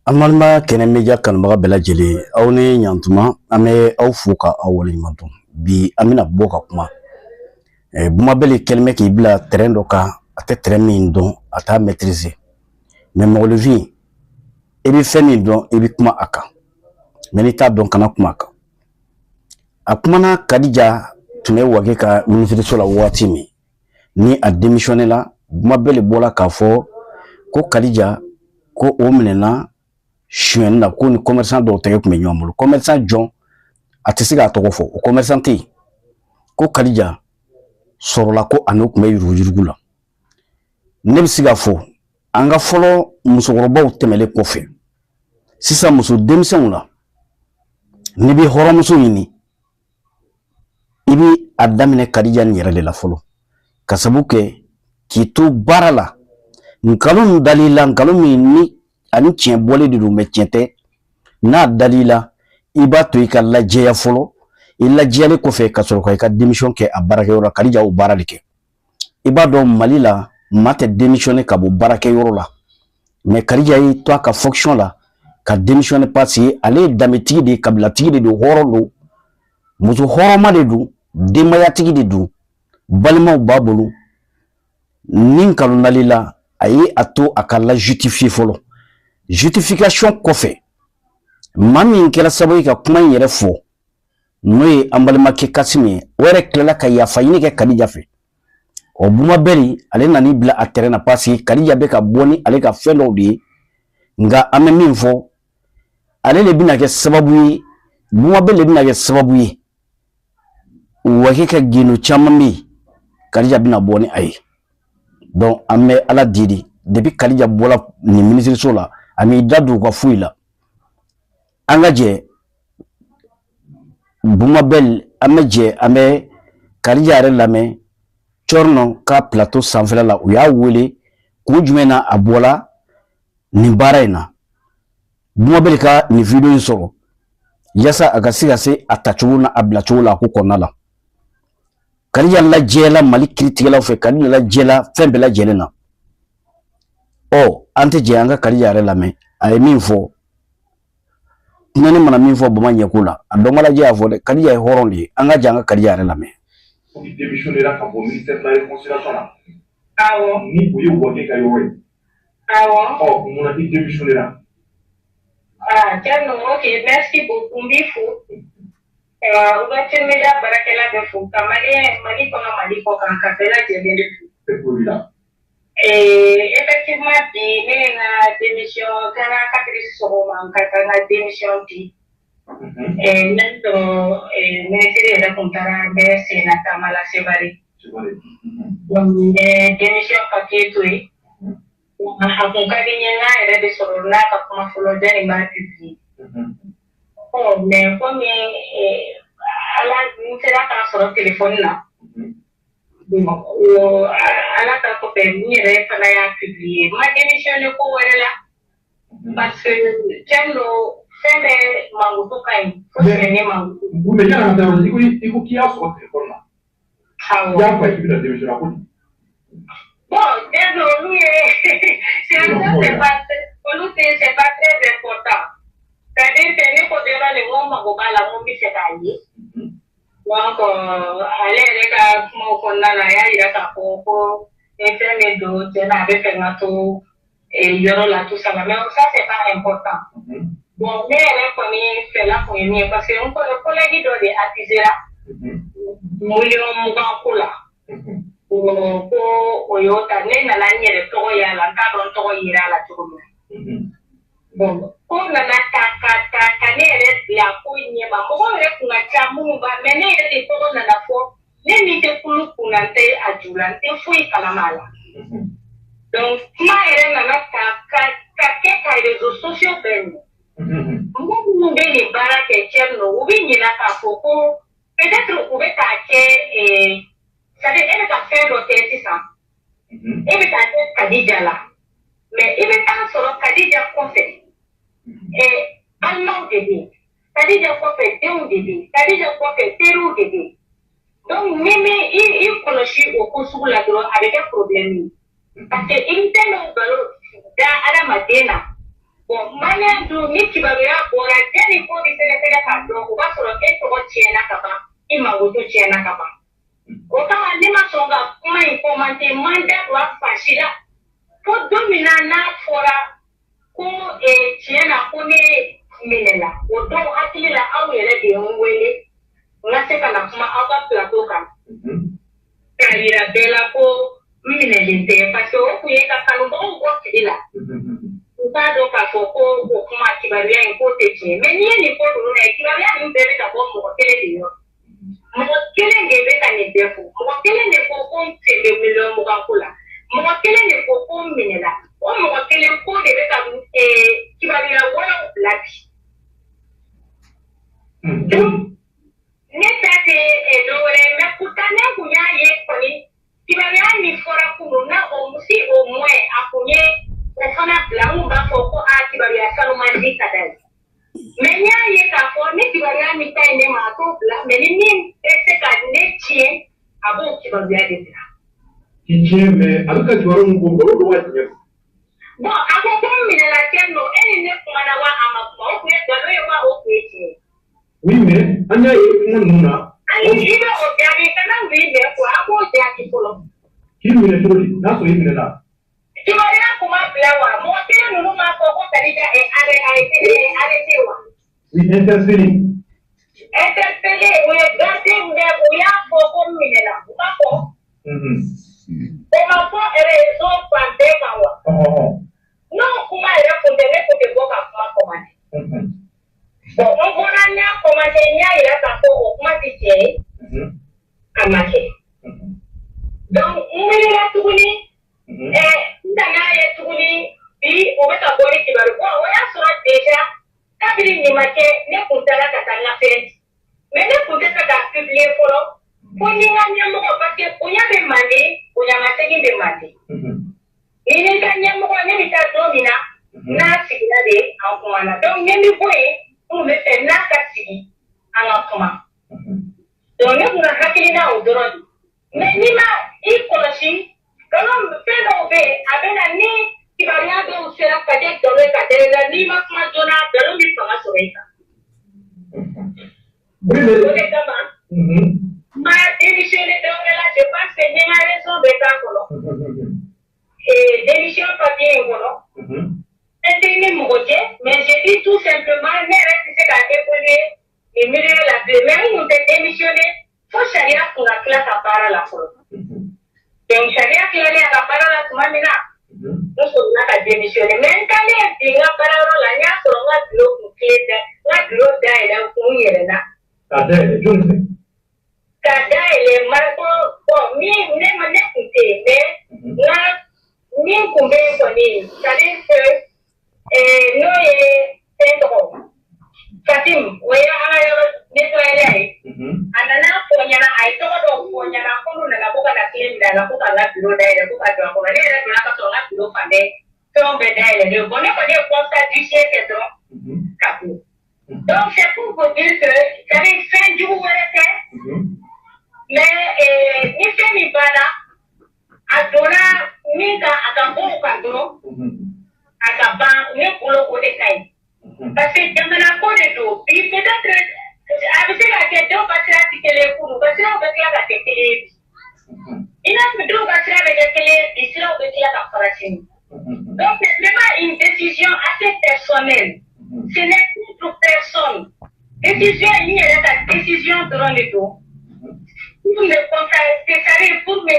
An balima Kɛnɛ Media kanubaga bɛɛ lajɛlen, aw ni ɲantuma. An bɛ aw fo ka aw waleɲuman dɔn. Bi an bɛna bɔ ka kuma. Bumabɛli kɛlen bɛ k'i bila terrain dɔ kan, a tɛ terrain min dɔn, a t'a maîtriser. Mais mɔgɔninfin, i bɛ fɛn min dɔn, i bɛ kuma a kan, mais n'i t'a dɔn, kana kuma a kan. A kumana Kadija tun bɛ Wage ka minisiriso la waati min ni a démissionné la, Bumabɛli bɔra k'a fɔ ko Kadija ko o minɛna sonyɛni na, ko ni commerçant dɔw tɛgɛ tun bɛ ɲɔgɔn bolo. Commerçant jɔn, a tɛ se k'a tɔgɔ fɔ, o commerçant tɛ yen. Ko Kadija sɔrɔla ko a n'o tun bɛ yuruguyurugu la. Ne bɛ se k'a fɔ, an ka fɔlɔ musokɔrɔbaw tɛmɛlen kɔfɛ, sisan muso denmisɛnw la, n'i bɛ hɔrɔnmuso ɲini, i bɛ a daminɛ Kadija nin yɛrɛ de la fɔlɔ, ka sabu kɛ k'i to baara la, nkalon dal'i la, nkalon min ni ani tiɲɛ bɔlen de don, mais tiɲɛ tɛ. N'a dal'i la, i b'a to i ka lajɛya fɔlɔ. I lajɛyalen kɔfɛ, ka sɔrɔ ka i ka démission kɛ a baarakɛyɔrɔ la. Kadija o baara de kɛ. I b'a dɔn, Mali la, maa tɛ démissionner ka bɔ baarakɛyɔrɔ la, mais Kadija y'i to a ka fonction la ka démissionner, parce que ale ye danbetigi de ye, kabilatigi de don, hɔrɔn don, muso hɔrɔnma de don, denbayatigi de don, balimaw b'a bolo. Ni nkalon dal'i la, a ye a to a ka la justifier fɔlɔ. Justification kɔfɛ, maa min kɛra sababu ye ka kuma in yɛrɛ fɔ, n'o ye an balimakɛ Kasimi ye, o yɛrɛ tilala ka yafa ɲini kɛ Kadija fɛ. O Bumabɛli, ale nan'i bila a terrain na, parce que Kadija bɛ ka bɔ ni ale ka fɛn dɔw de ye. Nka an bɛ min fɔ, ale de bɛna kɛ sababu ye, Bumabɛli de bɛna kɛ sababu ye Wage ka gindo caman bɛ yen, Kadija bɛna bɔ ni a ye. Donc an bɛ Ala deli, depuis Kadija bɔra nin minisiriso la, a m'i da don u ka foyi la. An ka jɛ Bumabɛli, an bɛ jɛ, an bɛ Kadija yɛrɛ lamɛn Cɔrɔnɔ ka plateau sanfɛla la. U y'a wele kun jumɛn na a bɔla nin baara in na? Bumabɛli ka nin vidéo in sɔrɔ yaasa a ka se ka se a tacogo n'a a bilacogo la a ko kɔnɔna la. Kadija lajɛla Mali kiiritigɛlaw fɛ, Kadija lajɛla fɛn bɛɛ lajɛlen na. Ɔ, an tɛ jɛ an ka Kadija yɛrɛ lamɛn, a ye min fɔ. Ne mana min fɔ Bama ɲɛko la, a dɔnbalajɛ y'a fɔ dɛ. Kadija ye hɔrɔn de ye. An ka jɛ an ka Kadija yɛrɛ lamɛn. I démissionné ka bɔ ministère de la Réconciliation na. Awɔ. Ni o ye Wage ka yɔrɔ ye. Awɔ. Ɔ, munna i démissionné la? Ah, Thierno, ok, merci beaucoup. N b'i fo. Ouverture Media baarakɛla bɛ fo, ka Malien Mali kɔnɔ, Mali kɔ kan, ka bɛɛ lajɛlen de fo. E kulo b'i la. Effectivement, bi ne ye n ka démission kɛra kabiri sɔgɔma ka taa n ka démission di. Ne sɔrɔ ministre yɛrɛ kun taara bɛɛ sen na taama la Sevare. Sevare. Donc n ye démission papier to yen. A kun ka di n ye n'a yɛrɛ de sɔrɔ n'a ka kuma fɔlɔ janni n b'a publier. Ɔ, mais komi ala n sera k'a sɔrɔ téléphone na. Bon, o ala ta kɔfɛ, n yɛrɛ fana y'a publier. N ma démissionné ko wɛrɛ la. Parce que tiɲɛ don, fɛn bɛɛ mankutu ka ɲi. Fo sɛnɛ mankutu. Mais yanni an ka taa yɔrɔ, i ko k'i y'a sɔrɔ téléphone na. Awɔ. I y'a fɔ k'i bɛna démissionner, a ko di? Bon, tiɲɛ don, olu ye c'est ça, c'est pas olu tɛ, c'est pas très important. C'est-à-dire que ne ko dɔrɔn de, n ko mago b'a la, n ko n bɛ fɛ k'a ye. Donc ale yɛrɛ ka kumaw kɔnɔna na, a y'a yira k'a fɔ ko ni fɛn min don, tiɲɛ na, a bɛ fɛ n ka to yɔrɔ la, tout ça là. Mais ça, c'est pas important. Bon, ne yɛrɛ kɔni fɛla kun ye min ye, parce que n collègue dɔ de accusé ra miliyɔn 20 ko la. Ko o y'o ta, ne nana n yɛrɛ tɔgɔ y'a la, n t'a dɔn n tɔgɔ yera a la cogo min na. Bon, ko nana ta ka ta ka ne yɛrɛ bila ko ɲɛma, mɔgɔw yɛrɛ kun ka ca minnu b'a, mais ne yɛrɛ de tɔgɔ nana fɔ. Ne min tɛ kulu kunna, n tɛ a ju la, n tɛ foyi kalama a la. Donc kuma yɛrɛ nana ta ka kɛ ka réseaux sociaux bɛɛ minɛ. Mɔgɔ minnu bɛ nin baara kɛ, cɛ nɔ, u bɛ ɲinɛ k'a fɔ ko peut-être u bɛ k'a kɛ, c'est à dire e bɛ ka fɛn dɔ kɛ sisan, e bɛ k'a kɛ Kadija la, mais i bɛ taa sɔrɔ Kadija kɔfɛ, balimaw de bɛ yen, Kadija kɔfɛ, denw de bɛ yen, Kadija kɔfɛ, teriw de bɛ yen. Donc ni min i kɔlɔsi o ko sugu la dɔrɔn, a bɛ kɛ problème ye, parce que i bɛ fɛn dɔw nkalon da adamaden na. Bon, Malien ni kibaruya bɔra, yanni ko bɛ sɛgɛsɛgɛ k'a dɔn, o b'a sɔrɔ e tɔgɔ tiɲɛna ka ban, i mankutu tiɲɛna ka ban. O kama ne ma sɔn ka kuma in commenter, n man da don a fan si la fo don min na n'a fɔra ko tiɲɛ na ko ne minɛla. O don hakili la, aw yɛrɛ de ye n wele n ka se ka na kuma aw ka plateau kan k'a yira bɛɛ la ko n minɛlen tɛ, parce que o tun ye ka kanubagaw bɔ fili la, u t'a dɔn k'a fɔ ko o kuma kibaruya in k'o tɛ tiɲɛ. Mais n'i ye nin ko ninnu lajɛ, kibaruya ninnu bɛɛ bɛ ka bɔ mɔgɔ kelen de yɔrɔ. Mɔgɔ kelen de bɛ ka nin bɛɛ fɔ. Mɔgɔ kelen de ko ko n sen bɛ miliyɔn 20 ko la. Mɔgɔ kelen de ko ko n minɛla. O mɔgɔ kelen ko de bɛ ka kibaruya wɛrɛw bila bi. Donc ne ta tɛ dɔwɛrɛ ye, mais pourtant ne kun y'a ye kɔni, kibaruya min fɔra kunun na, o si au moins a kun ye o fana bila, n kun b'a fɔ ko a kibaruya sanuman di ka d'a ye. Mais n y'a ye k'a fɔ ni kibaruya min ka ɲi ne ma, a t'o bila, mais ni min bɛ se ka ne tiɲɛ, a b'o kibaruya de bila. K'i tiɲɛ, mais a bɛ ka kibaruya mun bɔ, nkalon don wa tiɲɛ? Bon, a ko ko n minɛla cɛ nɔ, e ni ne kumana wa a ma kuma? O tun ye nkalon ye wa o tun ye tiɲɛ ye? Oui, mais an y'a ye kuma ninnu na. Ayi, i bɛ o jaabi, kana oui mais quoi, a b'o jaabi fɔlɔ. K'i minɛ cogo di n'a sɔrɔ i minɛna? Kibaruya kun ma bila wa? Mɔgɔ kelen ninnu m'a fɔ ko Kadija est a été arrêté wa? Oui, interpellé. Interpellé, u ye garde mais u y'a fɔ ko n minɛna, u ma fɔ? O ma fɔ réseau fan bɛɛ kan wa? N'o kuma yɛrɛ kun tɛ, ne kun tɛ bɔ ka kuma commenter. Bon, n bɔra, n y'a commenter, n y'a yira k'a fɔ o kuma tɛ tiɲɛ ye, a ma kɛ. Donc n wulila tuguni, n nana ye tuguni bi o bɛ ka bɔ ni kibaru. Bon, o y'a sɔrɔ déjà kabini nin ma kɛ, ne kun taara ka taa n ka fɛn di, mais ne kun tɛ fɛ k'a publier fɔlɔ fo ni n ka ɲɛmɔgɔ, parce que bonya bɛ manden, bonyamasegin bɛ manden. Ni n ka ɲɛmɔgɔ, ne bɛ taa don min na n'a sigira de, an kumana. Donc ne bɛ bɔ yen, n kun bɛ fɛ n'a ka sigi an ka kuma. Donc ne kun ka hakilina o dɔrɔn de. Mais n'i ma i kɔlɔsi, nkalon fɛn dɔw bɛ yen, a bɛ na ni kibaruya dɔw sera ka kɛ nkalon ye ka da i la, n'i ma kuma joona, nkalon bɛ fanga sɔrɔ i kan. O de kama n ma démissionné dɔwɛrɛ la. Je pense que n ye n ka raison bɛɛ k'a kɔnɔ. Démission papier in kɔnɔ, ne tɛ ni mɔgɔ cɛ, mais je dis tout simplement ne yɛrɛ tɛ se ka évoluer nin milieu la bilen. Mais n kun tɛ démissionné fo sariya kun ka tila ka baara la fɔlɔ. Donc sariya tilalen a ka baara la tuma min na, n sɔrɔla ka démissionné. Mais n taalen bi n ka baarayɔrɔ la, n y'a sɔrɔ n ka bureau kun clé da, n ka bureau dayɛlɛ kun yɛlɛnna. K'a dayɛlɛ jɔnni fɛ? Ka dayɛlɛ mariko. Bon, min ne ma, ne kun tɛ yen, mais n ka min kun bɛ yen kɔni, c'est à dire que n'o ye fɛn tɔgɔ Fatim, o ye an ka yɔrɔ nettoyer ye. A nana fɔ n ɲɛna, a ye tɔgɔ dɔw fɔ n ɲɛna ko n'u nana ko ka na clé minɛ a la ko ka n ka bureau dayɛlɛ ko ka don a kɔnɔ. Ne yɛrɛ donna ka sɔrɔ n ka bureau fan bɛɛ fɛnw bɛɛ dayɛlɛlen. Bon, ne kɔni ye constat d'huissier kɛ dɔrɔn ka bɔ. Donc c'est pour vous dire que, c'est à dire, fɛn jugu wɛrɛ tɛ, mais ni fɛn min banna, a donna min kan, a ka bɔ o kan dɔrɔn a ka ban. Ne bolo, o de ka ɲi, parce que jamana ko de don. Bi peut-être a bɛ se ka kɛ dɔw ka sira tɛ kelen ye kunun, u ka siraw bɛ tila ka kɛ kelen ye bi. I n'a fɔ dɔw ka sira bɛ kɛ kelen ye bi, siraw bɛ tila ka fara sini. Donc c'est vraiment une décision assez personnelle, ce n'est contre personne. Décision in, n yɛrɛ ka décision dɔrɔn de don pour me consacrer, c'est-à-dire pour me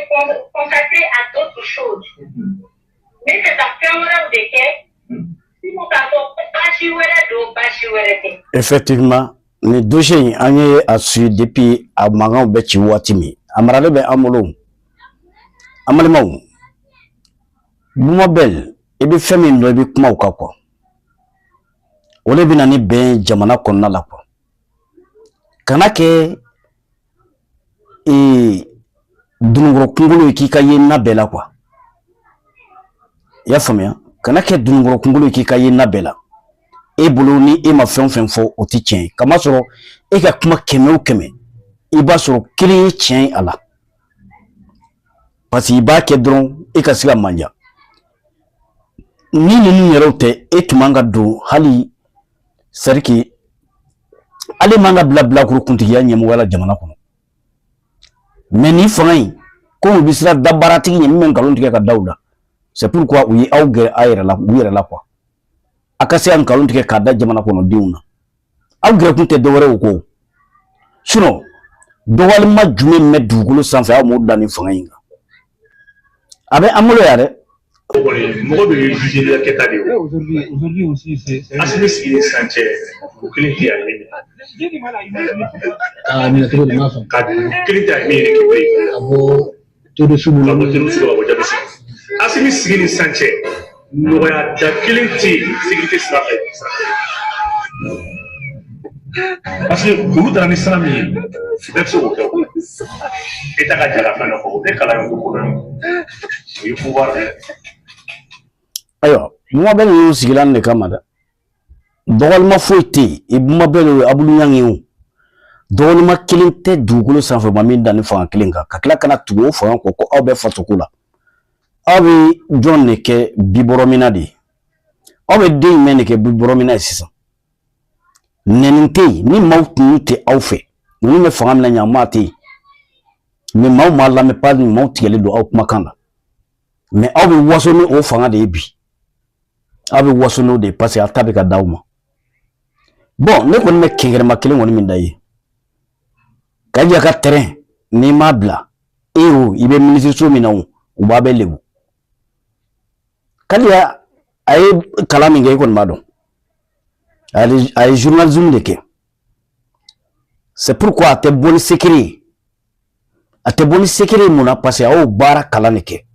consacrer à d'autres choses. Ne fɛ ka fɛn wɛrɛw de kɛ, k'a fɔ ko baasi wɛrɛ don, baasi wɛrɛ tɛ. Effectivement, nin dossier in, an ye a suit depuis a mankanw bɛ ci waati min, a maralen bɛ an bolo. An balimaw, Bumabel, i bɛ fɛn min dɔn, i bɛ kuma o kan quoi. O de bɛ na ni bɛn jamana kɔnɔna la quoi. Kana kɛ dununkɔrɔ kunkolo ye k'i ka ye na bɛɛ la quoi. I y'a faamuya? Kana kɛ dununkɔrɔ kunkolo ye k'i ka ye na bɛɛ la. E bolo, ni e ma fɛn o fɛn fɔ, o tɛ tiɲɛ ye. Kamasɔrɔ e ka kuma kɛmɛ o kɛmɛ, i b'a sɔrɔ kelen ye tiɲɛ ye a la, parce que i b'a kɛ dɔrɔn e ka se ka manja. Ni ninnu yɛrɛw tɛ, e tun man ka don hali. C'est à dire que ale man ka bila bilakoro kuntigiya ɲɛmɔgɔya la jamana kɔnɔ. Mais nin fanga in, ko u bɛ siran dabaratigi ɲɛ min bɛ nkalon tigɛ ka da u la. C'est pourquoi u ye aw gɛrɛ a yɛrɛ la, u yɛrɛ la quoi, a ka se ka nkalon tigɛ k'a da jamana kɔnɔdenw na. Aw gɛrɛkun tɛ dɔwɛrɛ o kɔ. Sinon dɔgɔyalima jumɛn bɛ dugukolo sanfɛ aw m'o da nin fanga in kan? A bɛ an bolo yan dɛ. O kɔni, mɔgɔ bɛ juger la kɛta de ye. Ouais, aujourd'hui aussi, c'est Asimi sigi ni sisan cɛ, o kelen tɛ a ye min minɛ. J'ai du mal à imaginer. A minɛ cogo di? M'a faamu. Ka dugu kelen tɛ a ye min récupéré. Ka bɔ terroriste Ka bɔ terroriste ka bɔ jabisi. Asimi sigi ni sisan cɛ, nɔgɔya da kelen tɛ yen sécurité sira fɛ. Parce que olu taara ni sira min ye, bɛɛ bɛ se k'o kɛ o. État ka jara fɛn dɔ fɔ, o tɛ kalan ye, o tɛ kodɔn ye. O ye pouvoir de ye. Ayiwa, Bumabel ninnu sigila nin de kama dɛ. Dɔgɔlima foyi tɛ yen i Bumabel o, Abulu Ɲangi o, dɔgɔlima kelen tɛ dugukolo sanfɛ ma min da ni fanga kelen kan, ka tila ka na tugu o fanga kɔ ko aw bɛ fasoko la. Aw bɛ jɔn de kɛ bibɔrɔmina de ye? Aw bɛ den jumɛn de kɛ bibɔrɔmina ye sisan? Nɛni tɛ yen ni maaw tun tɛ aw fɛ. Ninnu bɛ fanga min na, ɲamaa tɛ yen. Mais maaw m'a lamɛn pas, ni maaw tigɛlen don aw kumakan na. Mais aw bɛ waso ni o fanga de ye bi. Aw bɛ waso n'o de ye parce que a ta bɛ ka d'aw ma. Bon, ne kɔni bɛ kɛnkɛrɛma kelen kɔni min da ye Kaja ka terrain, n'i m'a bila e o, i bɛ minisiriso min na o, u b'a bɛɛ lebu. Kadiya a ye kalan min kɛ, i kɔni b'a dɔn, a ye journalisme de kɛ. C'est pourquoi a tɛ bɔ ni secret ye. A tɛ bɔ ni secret ye mun na? Parce que a y'o baara kalan de kɛ.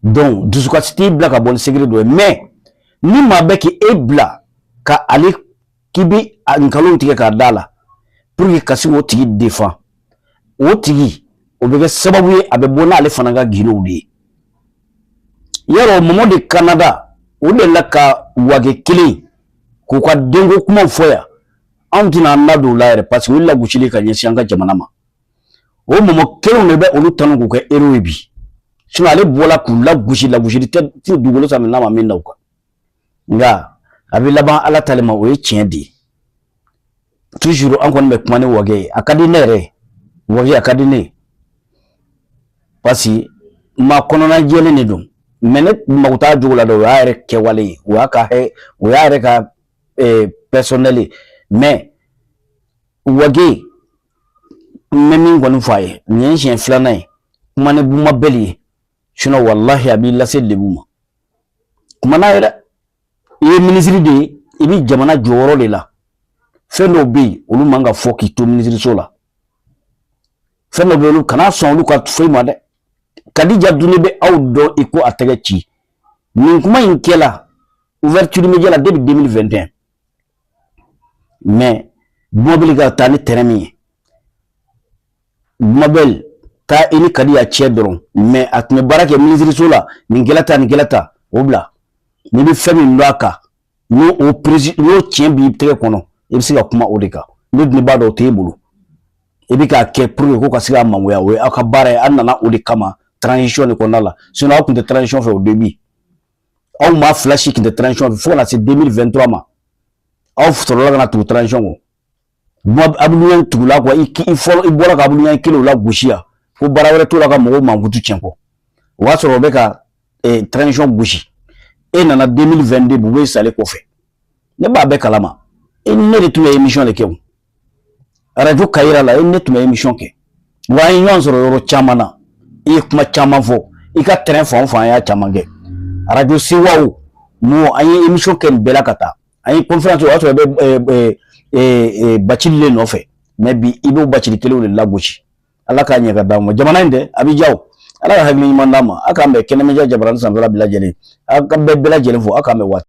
Donc dusukasi t'i bila ka bɔ ni secret dɔ ye. Mais ni maa bɛ k'e bila ka ale k'i bɛ nkalon tigɛ k'a da la pour que ka se k'o tigi défend, o tigi o bɛ kɛ sababu ye a bɛ bɔ n'ale fana ka gindow de ye. Yarɔ, mɔmɔ de Canada o de la ka wage kelen k'u ka denko kumaw fɔ yan, anw tɛna an da don o la yɛrɛ, parce que o ye lagosili ka ɲɛsin an ka jamana ma. O mɔmɔ kelenw de bɛ olu tanu k'u kɛ héros ye bi. Sinon ale bɔla k'u lagosi, lagosili tɛ dugukolo sanfɛ n'a ma min da o kan. Nka a bɛ laban Ala tali ma, o ye tiɲɛ de ye. Toujours an kɔni bɛ kuma ni wage ye. A ka di ne yɛrɛ ye, wage a ka di ne ye, parce que maa kɔnɔna jɛlen de don. Mais ne mago t'a jogo la dɛ, o y'a yɛrɛ kɛwale ye, o y'a ka o y'a yɛrɛ ka personnel ye. Mais wage, n bɛ min kɔni fɔ a ye, nin ye n siɲɛ filanan ye kuma ni Bumabɛli ye. Sinon walahi a b'i lase lebu ma. Kuma n'a ye dɛ. I ye minisiri de ye, i bɛ jamana jɔyɔrɔ de la. Fɛn dɔw bɛ yen, olu man ka fɔ k'i to minisiriso la. Fɛn dɔw bɛ yen, olu kana sɔn olu ka foyi ma dɛ. Kadija Dunde bɛ aw dɔn i ko a tɛgɛ ci. Nin kuma in kɛla ouverture média la depuis 2021. Mais Bumabel ka taa ni terrain min ye, Bumabel taa i ni Kadiya cɛ dɔrɔn. Mais a tun bɛ baara kɛ minisiriso la. Nin kɛla ta, nin kɛla ta, o bila. N'i bɛ fɛn min dɔn a kan, n'o o prési, n'o tiɲɛ b'i tɛgɛ kɔnɔ, i bɛ se ka kuma o de kan. Ne dun b'a dɔn o t'e bolo. I bɛ k'a kɛ pour que ko ka se ka mangoya, o ye aw ka baara ye. An nana o de kama transition de kɔnɔna la. Sinon aw tun tɛ transition fɛ au début. Aw maa fila si tun tɛ transition fɛ fo ka na se 2023 ma. Aw sɔrɔla ka na tugu transition kɔ. Abulu tugula kɔ, i fɔlɔ i bɔra ka Abulu kelen o la gosi yan ko baara wɛrɛ t'o la ka mɔgɔw mankutu tiɲɛ kɔ. O b'a sɔrɔ o bɛ ka transition gosi. E nana 2022, Bube salen kɔfɛ. Ne b'a bɛɛ kalama. E ni ne de tun bɛ émission de kɛ o radio Kayira la. E ni ne tun bɛ émission kɛ wa, an ye ɲɔgɔn sɔrɔ yɔrɔ caman na. I ye kuma caman fɔ i ka terrain fan o fan, an y'a caman kɛ radio Sewa o mu. An ye émission kɛ nin bɛɛ la ka taa, an ye conférence, o y'a sɔrɔ i bɛ Bacili le nɔfɛ. Mais bi i b'o Bacili kelenw de lagosi. Ala k'a ɲɛ ka d'anw ma. Jamana in dɛ, a bɛ diya o. Ala ka hakili ɲuman d'an ma. A k'an bɛn kɛnɛmɛja jabarani sanfɛla bɛɛ lajɛlen. A ka bɛɛ lajɛlen fo. A k'an bɛn waati.